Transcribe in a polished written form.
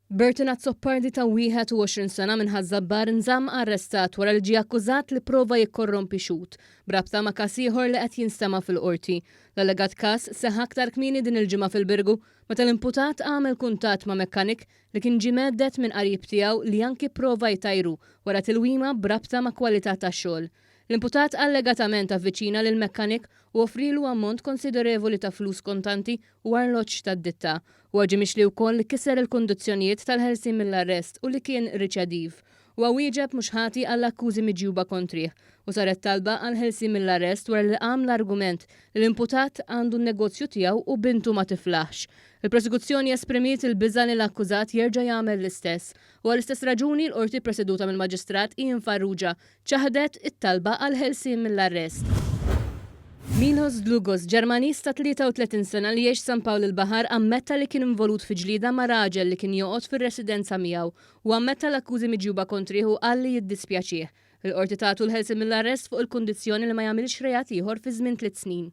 Burton Azzopardi ta' 21 sena minn Ħaż-Żabbar nżamm arrestat wara li ġie akkużat li pprova jikkorrompi xhud, b'rabta ma' każ ieħor li qed jinstema' fil-Qorti. L-allegat każ seħħ aktar kmieni din il-ġimgħa fil-Birgu meta l-imputat għamel kuntatt ma' mekkanik li kien ġie mhedded minn qarib tiegħu li anki pprova jtajru wara tilwima b'rabta ma' kwalità ta' xogħol. L-imputat allegatament avviċina lill-mekkanik u offrielu ammont konsiderevoli ta' flus kontanti u arloġġ tad-ditta. Huwa ġie mixli wkoll li kiser il-kundizzjonijiet tal-ħelsien mill-arrest u li kien riċediv. Huwa wieġeb mhux ħati għall-akkużi miġjuba kontrih u saret talba għall-ħelsien mill-arrest wara li qam l-argument li l-imputat għandu n-negozju tiegħu u bintu ma tiflaħx. Il-prosekuzzjoni esprimiet il-biża' li l-akkużat jerġa' jagħmel l-istess u għall-istess raġuni l-Qorti ppreseduta mill-Maġistrat Ian Farrugia ċaħdet it-talba għall-ħelsien mill-arrest. Milos Dlugos, Ġermaniż ta' 33 sena li jgħix San Pawl il-Baħar ammetta li kien involut fi ġlieda ma' raġel li kien joqgħod fir-residenza miegħu. Huwa ammetta l-akkużi miġjuba kontrih u qal li jiddispjaċih. Il-Qorti tatu l-ħelsien mill-arrest fuq il-kundizzjoni li ma jagħmilx reat ieħor fi żmien tliet snin.